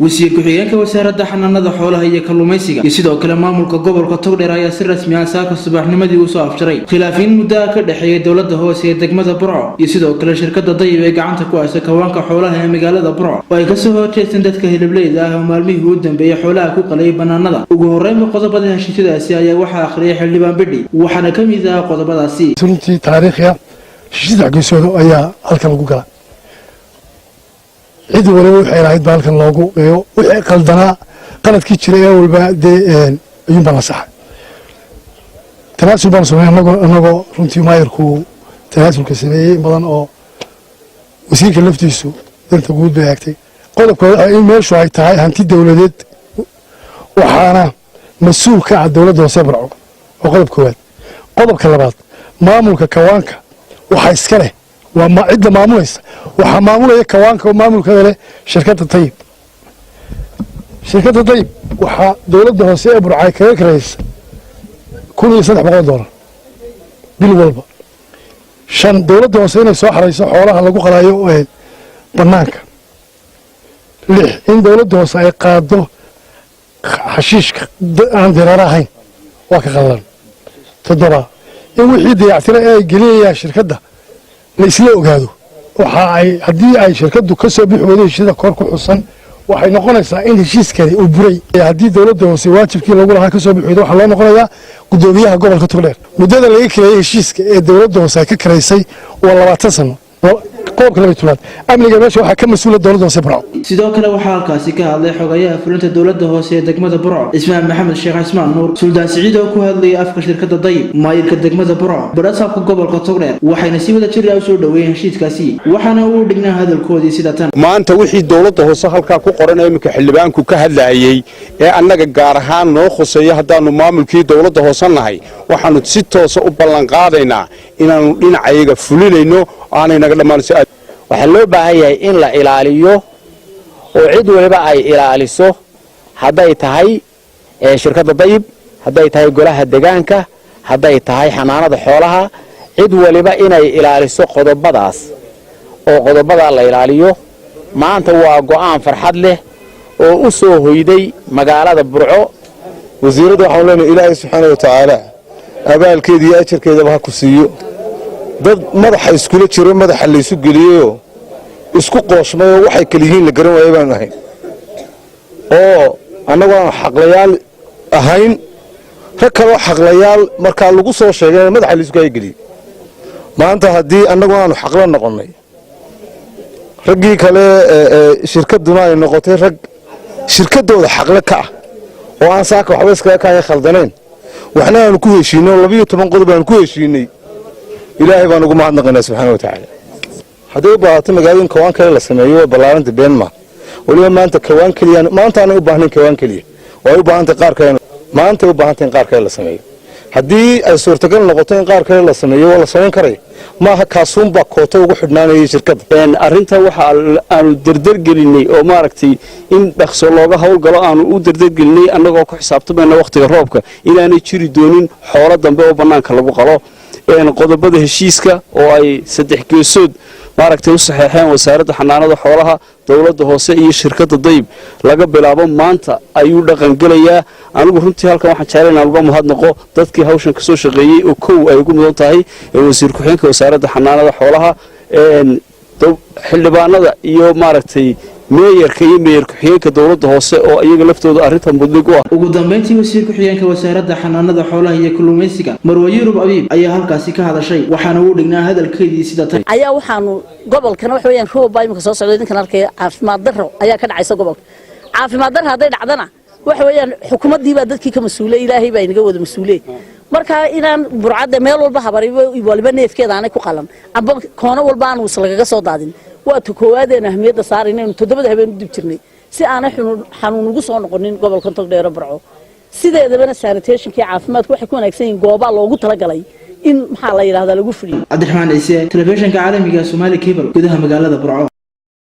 Wasiir ku-xigeenka Wasaaradda Xanaanada Xoolaha iyo Kalluumaysiga iyo sidoo kale maamulka gobolka Togdheer ayaa si rasmi ah saaka subaxnimadii usoo afjaray khilaafiin muddo ah ka dhexeeyay dowladda hoose ee degmada Burco iyo sidoo kale shirkadda Dayib ee gacanta ku haysa kawaanka xoolaha ee magaalada Burco, oo ay kasoo horjeesteen dadka hilibleyda ah oo maalmihii u dambeeyey xoolaha ku qalayay banaanada. Ugu horreynba qodobada heshiisyadaasi ayaa waxaa akhriyay xildhibaan Bidhi, waxaana ka mid ah qodobadaasi: Runtii taariikhiya, heshiis saddex geesoodo ayaa halkan lagu gala. Cid waliba waxay lahayd baa halkan loogu eego. Wixii qaldanaa, qaladkii jiray ee walba dee ayuun baa la saxay. Tanaasul baanu sameeyey annagoo runtii maayarku tanaasulka sameeyey in badan oo wasiirka laftiisu danta guud bay eegtay. Qodobka waxa in meeshu ay tahay hanti dowladeed, waxaana mas-uul ka ah dowladda hoose Burco, waa qodob koowaad. Qodobka labaad, maamulka kawaanka waxaa iska leh, waa cidda maamulaysa, waxaa maamulaya kawaanka oo maamulkeeda leh shirkadda Tayib. Shirkadda Dayib waxaa dowladda hoose ee Burco ay kaga karaysa $1,300 bil walba. Shan, dowladda hoose inay soo xarayso xoolaha lagu qalayo ee banaanka. Lix, in dowladda hoose ay qaado xashiishka aan diraaro ahayn, waa ka qallalan. Toddoba, in wixii dayactira ee ay gelinayaan shirkadda la isla ogaado. Waxa ay haddii ay shirkaddu ka soo bixi weydo heshiisyada kor ku xusan, waxay noqonaysaa in heshiiskani uu buray. Haddii dowladda hoose waajibkii lagu lahaa ka soo bixi weydo, waxaa loo noqonayaa guddoomiyaha gobolka Togdheer. Muddada laga kareeyey heshiiska ee dowladda hoose ay ka karaysay waa 20 sano. Qodobka 12aad, amniga meesha waxaa ka mas-uula dowladda hoose Burco. Sidoo kale waxaa halkaasi ka hadlay xogayaha fulinta dowladda hoose ee degmada Burco, Cismaan Maxamed Sheekh Cismaan Nuur, Suldaan Siciid oo ku hadlayay afka shirkadda Dayib, maayirka degmada Burco, barasaabka gobolka Togdheer, waxayna si wada jir ah usoo dhoweeyeen heshiiskaasi, waxaana uu dhignaa hadalkoodii sida tan: Maanta wixii dowladda hoose halkaa ku qoran ee iminka xildhibaanku ka hadlaayey ee annaga gaar ahaan noo khuseeyo, haddaannu maamulkii dowladda hoose nahay, waxaannu si toosa u ballanqaadaynaa inaannu dhinacayaga fulinayno, aanay naga dhammaan. Waxaa loo baahan yahay in la ilaaliyo oo cid waliba ay ilaaliso, hadday tahay shirkadda Dayib, hadday tahay golaha degaanka, hadday tahay xanaanada xoolaha, cid waliba inay ilaaliso qodobadaas oo qodobadaa la ilaaliyo. Maanta waa go'aan farxad leh oo u soo hoyday magaalada Burco. Wasiiradda waxaanu leenahay, Ilaahay subxaana wa tacaala abaalkeeda iyo ajarkeedaba ha ku siiyo. Dad madaxa iskula jiro, madaxa laysu geliyeyoo isku qooshmayoo waxay kala yihiin la garan waaya baanu ahayn, oo annagu aanu xaqlayaal ahayn, rag kaloo xaqlayaal markaa lagu soo sheegay madaxa laysu kaageliyey. Maanta haddii annagu aanu xaqlo noqonnay, raggii kale shirkadduna ay noqotay rag shirkaddooda xaqle ka ah oo aan saaka waxba iskaga kaaya khaldanayn, waxna aanu ku heshiinay oo 12 qodob aanu ku heshiinay, Ilaahay baan ugu mahadnaqaynaa subxaana wa tacaala. Hadday u baahato magaalada in kawaan kale la sameeyo, waa ballaaranta, been ma. Weliba maanta kawaan keliya maanta aanay u baahnayn kawaan keliya, oo ay u baahantay qaar kale. Maantay u baahantay in qaar kale la sameeyo. Haddii ay suurtagal noqoto in qaar kale la sameeyo, waa la samayn karaya. Maaha kaasuunbaa koota ugu xidhnaanayay shirkadda. Arrinta waxa aanu derdergelinay oo maaragtay in dhaqso looga howlgalo aanu u derdergelinay, annagoo ku xisaabtamayna wakhtiga roobka inaanay jiri doonin xoolo dambe oo bannaanka lagu qalo. Qodobada heshiiska oo ay saddex geesood maaragtay u saxeexeen Wasaaradda Xanaanada Xoolaha, dowladda hoose iyo shirkadda Dayib, laga bilaabo maanta ayuu dhaqangelayaa. Anigu runtii halkan waxaan jeclay inaan uga mahadnaqo dadkii hawshan kasoo shaqeeyey, oo kow ay ugu mudan tahay wasiir ku-xigeenka Wasaaradda Xanaanada Xoolaha, xildhibaanada iyo maaragtay meeyarka iyo meeyar ku-xigeenka dowladda hoose oo iyaga laftooda arrintan mudlig u ah. Ugu dambeyntii, wasiir ku-xigeenka Wasaaradda Xanaanada Xoolaha iyo Kalluumaysiga, Marwe Yurub Abiib, ayaa halkaasi ka hadashay, waxaana uu dhignaa hadalkeedii sida tan: Ayaa waxaanu gobolkana waxa weeyaan roob baa imika soo socda. Idinkan arkaya, caafimaad darro ayaa ka dhacaysa gobolka. Caafimaad darro hadday dhacdana, waxa weeyaan xukuumaddii baa dadkii ka mas-uulay, Ilaahay baa inaga wada mas-uuley. Marka inaan Burcadda meel walba habariba waliba neefkeeda aanay ku qalan amba koono walba aan us lagaga soo daadin, waa ta koowaadeen ahmiyadda saarayna inaynu 7da habeen u dib jirnay si aanay xanuun ugu soo noqonin gobolka Togdheero Burco. Sideedabana sanitationkii caafimaadku waxay ku wanaagsan yihiin goobaa loogu talagalay in maxaa la yidhahdaa lagu fuliyo. Cabdiraxmaan Ciise, telefishinka caalamiga Somali Cable, gudaha magaalada Burco.